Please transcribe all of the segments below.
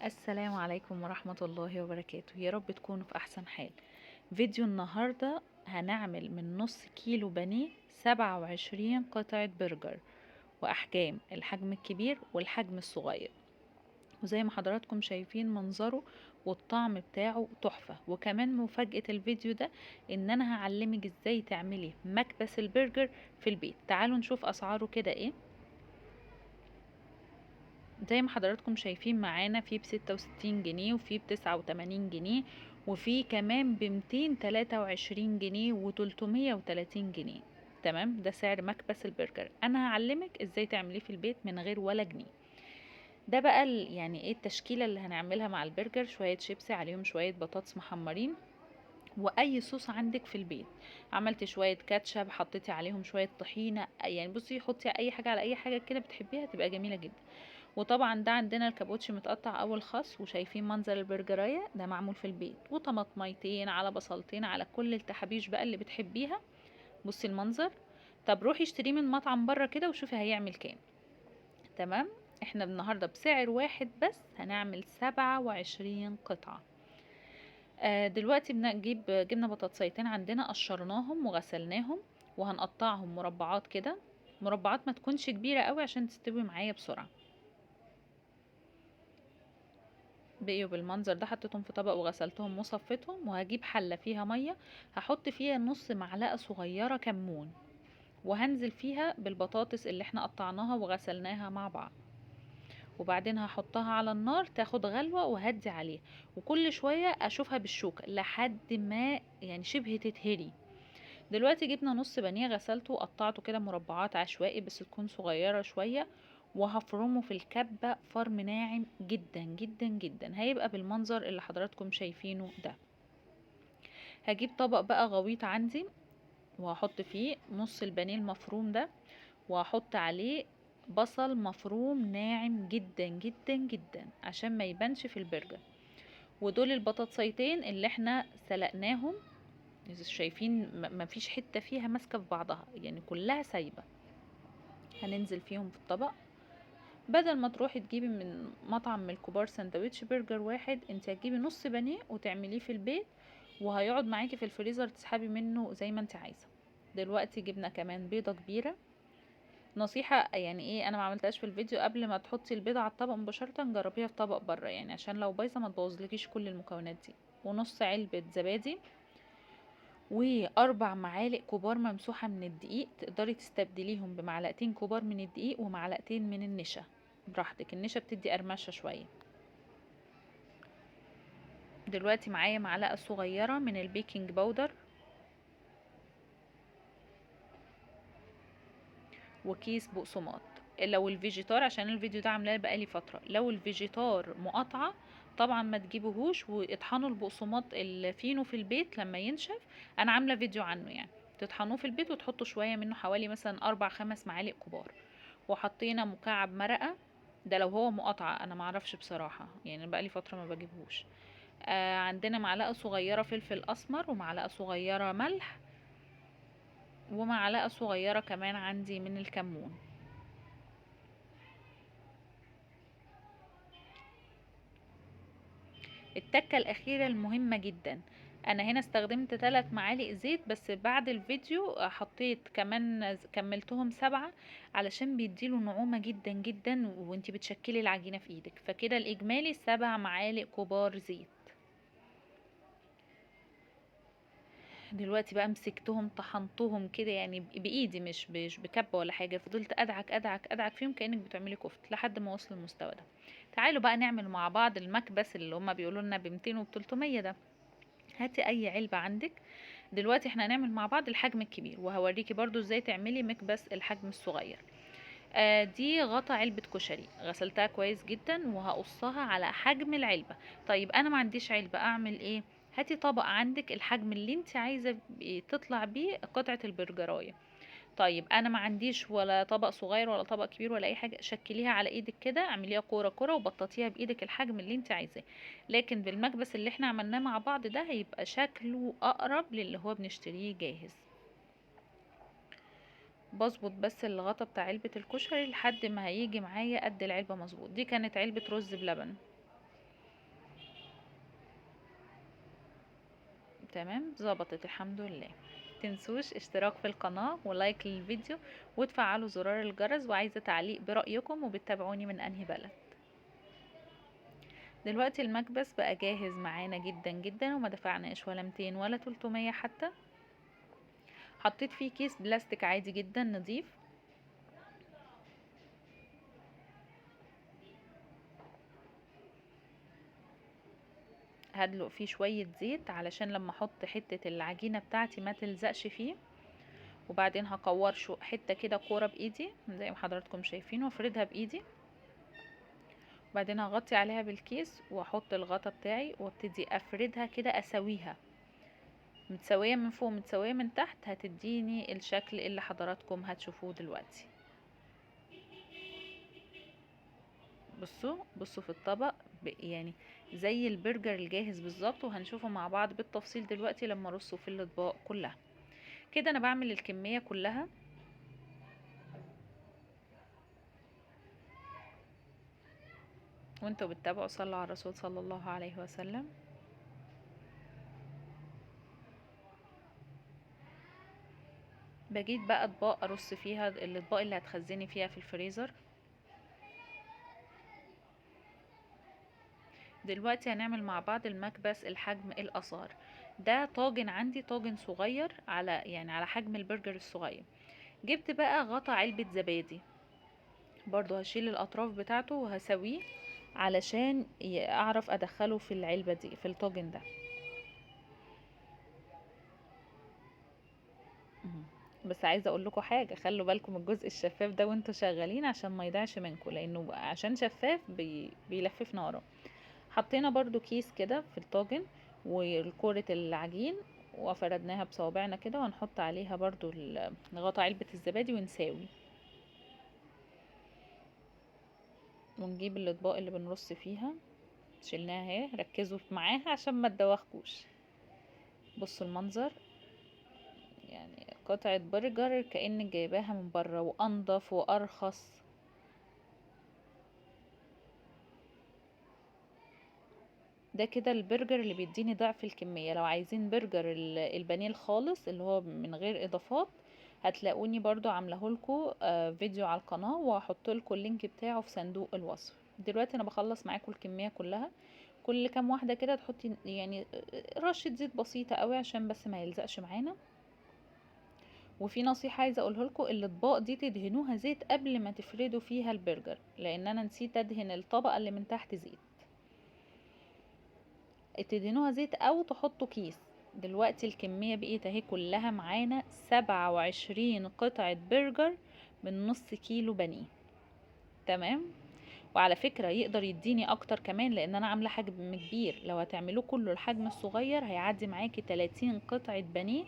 السلام عليكم ورحمة الله وبركاته. يا رب تكونوا في أحسن حال. فيديو النهاردة هنعمل من نص كيلو بانيه 27 قطعة برجر، وأحجام الحجم الكبير والحجم الصغير، وزي ما حضراتكم شايفين منظره والطعم بتاعه تحفة. وكمان مفاجأة الفيديو ده ان انا هعلمك ازاي تعملي مكبس البرجر في البيت. تعالوا نشوف اسعاره كده ايه. زي ما حضراتكم شايفين معانا في ب66 جنيه، وفي ب89 جنيه، وفي كمان ب223 جنيه و330 جنيه. تمام، ده سعر مكبس البرجر. انا هعلمك ازاي تعمليه في البيت من غير ولا جنيه. ده بقى يعني ايه التشكيلة اللي هنعملها مع البرجر: شوية شيبسي عليهم شوية بطاطس محمرين، واي صوص عندك في البيت. عملتي شوية كاتشب، حطيتي عليهم شوية طحينة، يعني بصي حطي اي حاجة على اي حاجة كده بتحبيها تبقى جميلة جدا. وطبعا ده عندنا الكابوتشي متقطع او الخس، وشايفين منظر البرجراية ده معمول في البيت، وطماطميتين على بصلتين على كل التحابيش بقى اللي بتحبيها. بصي المنظر. طب روحي اشتريه من مطعم بره كده وشوفي هيعمل كام. تمام، احنا النهارده بسعر واحد بس هنعمل 27 قطعة. دلوقتي بنجيب جبنة بطاطسيتين عندنا، قشرناهم وغسلناهم، وهنقطعهم مربعات كده، مربعات ما تكونش كبيرة قوي عشان تستوي معايا بسرعة. بقيوا بالمنظر ده، حطيتهم في طبق وغسلتهم وصفيتهم. وهجيب حلة فيها مية، هحط فيها نص معلقة صغيرة كمون، وهنزل فيها بالبطاطس اللي احنا قطعناها وغسلناها مع بعض، وبعدين هحطها على النار تاخد غلوة وهدي عليها، وكل شوية اشوفها بالشوكة لحد ما شبه تتهري. دلوقتي جبنا نص بانيه غسلته وقطعته كده مربعات عشوائي بس تكون صغيرة شوية، وهفرمه في الكبة فرم ناعم جدا جدا جدا، هيبقى بالمنظر اللي حضراتكم شايفينه ده. هجيب طبق بقى غويط عندي وهحط فيه نص البانيه المفروم ده، وهحط عليه بصل مفروم ناعم جدا جدا جدا عشان ما يبانش في البرجر. ودول البطاطسيتين اللي احنا سلقناهم، شايفين ما فيش حتة فيها ماسكة في بعضها، كلها سايبة. هننزل فيهم في الطبق. بدل ما تروحي تجيبي من مطعم من الكبار سندوتش برجر واحد، انت هتجيبي نص بانيه وتعمليه في البيت، وهيقعد معاكي في الفريزر تسحبي منه زي ما انت عايزة. دلوقتي جبنا كمان بيضة كبيرة. نصيحة انا ما عملتهاش في الفيديو، قبل ما تحطي البيضة على الطبق مباشرة جربيها في طبق بره، عشان لو بايظة ما تبوظلكيش كل المكونات دي. ونص علبة زبادي، واربع معالق كبار ممسوحة من الدقيق، تقدري تستبدليهم بمعلقتين كبار من الدقيق ومعلقتين من النشا براحتك، النشا بتدي قرمشة شوية. دلوقتي معايا معلقة صغيرة من البيكنج باودر، وكيس بقسماط. لو الفيجيتار، عشان الفيديو ده عاملاه بقالي فترة، لو الفيجيتار مقاطعة طبعا ما تجيبوهوش، واطحنوا البقسماط الفينو في البيت لما ينشف، انا عاملة فيديو عنه، تطحنوه في البيت وتحطوا شوية منه، حوالي مثلا 4-5 معالق كبار. وحطينا مكعب مرقة، ده لو هو مقاطعة، انا معرفش بصراحة، بقالي فترة ما بجيبهوش. عندنا معلقة صغيرة فلفل اسمر، ومعلقة صغيرة ملح، ومعلقة صغيرة كمان عندي من الكمون. التكة الأخيرة المهمة جدا، أنا هنا استخدمت 3 معالق زيت، بس بعد الفيديو حطيت كمان، كملتهم 7 علشان بيديله نعومة جدا جدا وانتي بتشكلي العجينة في ايدك. فكده الإجمالي 7 معالق كبار زيت. دلوقتي بقى مسكتهم طحنتهم كده بإيدي، مش بكبة ولا حاجة، فضلت أدعك أدعك أدعك فيهم كأنك بتعملي كفت لحد ما وصلوا للمستوى ده. تعالوا بقى نعمل مع بعض المكبس اللي هما بيقولوا لنا بمتين وبتلتمية ده. هاتي أي علبة عندك. دلوقتي احنا هنعمل مع بعض الحجم الكبير، وهوريكي برضو ازاي تعملي مكبس الحجم الصغير. دي غطا علبة كشري، غسلتها كويس جدا وهقصها على حجم العلبة. طيب انا ما عنديش علبة، اعمل ايه؟ هاتي طبق عندك الحجم اللي انت عايزة تطلع بيه قطعة البرجراية. طيب انا ما عنديش ولا طبق صغير ولا طبق كبير ولا اي حاجة، شكليها على ايدك كده، اعمليها كورة كورة وبططيها بايدك الحجم اللي انت عايزاه. لكن بالمكبس اللي احنا عملناه مع بعض ده هيبقى شكله اقرب للي هو بنشتريه جاهز. بظبط بس الغطا بتاع علبة الكشري لحد ما هيجي معايا قد العلبة مظبوط. دي كانت علبة رز بلبن. تمام، ظبطت الحمد لله. تنسوش اشتراك في القناة و like للفيديو وتفعلوا زرار الجرس، وعايزة تعليق برأيكم وبتتابعوني من انهي بلد. دلوقتي المكبس بقى جاهز معانا جدا جدا، وما دفعناش ولا 200 ولا 300 حتى. حطيت فيه كيس بلاستيك عادي جدا نظيف. هدلق فيه شوية زيت علشان لما احط حتة العجينة بتاعتي ما تلزقش فيه، وبعدين هكور حتة كده كورة بايدي زي ما حضراتكم شايفين، وافردها بايدي، وبعدين هغطي عليها بالكيس واحط الغطا بتاعي وابتدي افردها كده، اسويها متساوية من فوق متساوية من تحت، هتديني الشكل اللي حضراتكم هتشوفوه دلوقتي. بصوا في الطبق زي البرجر الجاهز بالظبط، وهنشوفه مع بعض بالتفصيل دلوقتي لما ارصه في الاطباق كلها. كده انا بعمل الكمية كلها. وانتوا بتتابعوا صلوا على الرسول صلى الله عليه وسلم. بجيب بقى اطباق ارص فيها الاطباق اللي هتخزني فيها في الفريزر. دلوقتي هنعمل مع بعض المكبس الحجم الاصغر. ده طاجن عندي، طاجن صغير على حجم البرجر الصغير. جبت بقى غطا علبة زبادي، برضو هشيل الاطراف بتاعته وهسويه علشان اعرف ادخله في العلبة دي في الطاجن ده. بس عايزة اقول لكم حاجة، خلوا بالكم الجزء الشفاف ده وانتوا شغالين عشان ما يضيعش منكم، لانه عشان شفاف بيلففنا وراه. حطينا برضو كيس كده في الطاجن وكرة العجين وفردناها بصوابعنا كده، وهنحط عليها برضو غطا علبة الزبادي ونساوي، ونجيب الاطباق اللي بنرص فيها. شلناها اهي، ركزوا معاها عشان ما تدوخكوش. بصوا المنظر، قطعة برجر كأنك جايباها من بره، وانضف وارخص. ده كده البرجر اللي بيديني ضعف الكمية. لو عايزين برجر البانيه الخالص اللي هو من غير اضافات، هتلاقوني برضو عاملهولكوا، فيديو على القناة، وهحط لكم اللينك بتاعه في صندوق الوصف. دلوقتي انا بخلص معاكم الكمية كلها. كل كام واحدة كده تحطي رشة زيت بسيطة قوي عشان بس ما يلزقش معانا. وفي نصيحة عايزة اقولها لكم، الاطباق دي تدهنوها زيت قبل ما تفردوا فيها البرجر، لان انا نسيت ادهن الطبقة اللي من تحت زيت. تدهنوها زيت او تحطوا كيس. دلوقتي الكمية بقيت اهي كلها معانا 27 قطعة برجر من نص كيلو بانيه. تمام. وعلى فكرة يقدر يديني اكتر كمان، لان انا عاملة حجم كبير. لو هتعملوه كله الحجم الصغير هيعدي معاكي 30 قطعة بانيه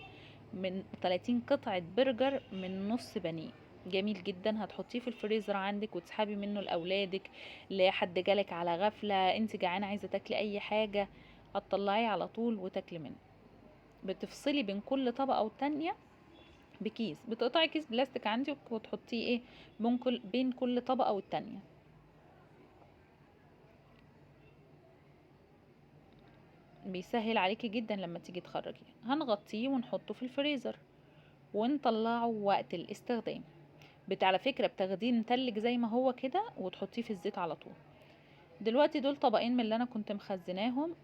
من 30 قطعة برجر من نص بانيه. جميل جدا. هتحطيه في الفريزر عندك وتسحبي منه لاولادك، لحد جالك على غفلة، انت جعانة عايزة تاكلي اي حاجة، هتطلعيه على طول وتاكلي منه. بتفصلي بين كل طبقة والتانية بكيس، بتقطعي كيس بلاستيك عندك وتحطيه بين كل طبقة والتانية. بيسهل عليكي جدا لما تيجي تخرجي. هنغطيه ونحطه في الفريزر ونطلعه وقت الاستخدام. على فكرة بتاخديه متلج زي ما هو كده وتحطيه في الزيت على طول. دلوقتي دول طبقين من اللي انا كنت مخزناهم،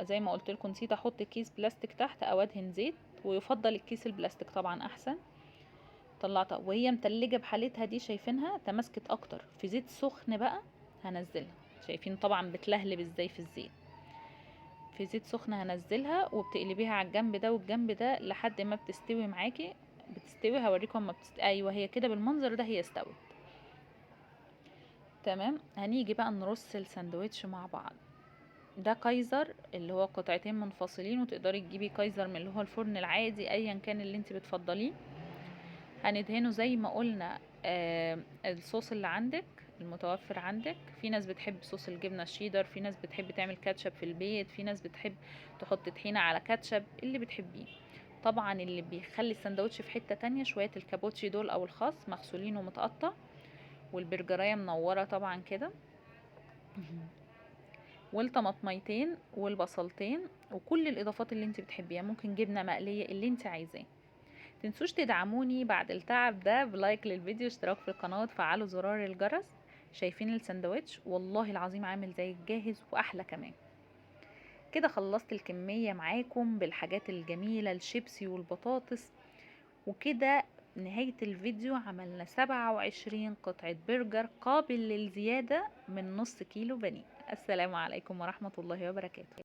زي ما قلت لكم نسيت احط كيس بلاستيك تحت او ادهن زيت، ويفضل الكيس البلاستيك طبعا احسن. طلعتها وهي متلجة بحالتها دي، شايفينها تماسكت اكتر. في زيت سخن بقى هنزلها، شايفين طبعا بتلهلب ازاي في الزيت. في زيت سخن هنزلها، وبتقلبيها على الجنب ده والجنب ده لحد ما بتستوي معاكي. بتستوي، هوريكم اما بتستوي. ايوه هي كده بالمنظر ده هي استوت. تمام. هنيجي بقى نرص الساندوتش مع بعض. ده كايزر اللي هو قطعتين منفصلين، وتقدري تجيبي كايزر من اللي هو الفرن العادي ايا كان اللي انت بتفضليه. هندهنه زي ما قلنا، الصوص اللي عندك المتوفر عندك. في ناس بتحب صوص الجبنة الشيدر، في ناس بتحب تعمل كاتشب في البيت، في ناس بتحب تحط طحينة على كاتشب، اللي بتحبيه. طبعا اللي بيخلي السندوتش في حتة تانية شوية الكابوتشي دول او الخس مغسولين ومتقطع، والبرجراية منورة طبعا كده. والطماطميتين والبصلتين وكل الاضافات اللي انت بتحبيها، ممكن جبنه مقلية اللي انت عايزاه. تنسوش تدعموني بعد التعب ده ب like للفيديو، اشتراك في القناة، وتفعلوا زرار الجرس. شايفين السندوتش؟ والله العظيم عامل زي الجاهز واحلى كمان. كده خلصت الكمية معاكم بالحاجات الجميلة، الشيبسي والبطاطس وكده. نهاية الفيديو عملنا 27 قطعة برجر قابل للزيادة من نص كيلو بانيه. السلام عليكم ورحمة الله وبركاته.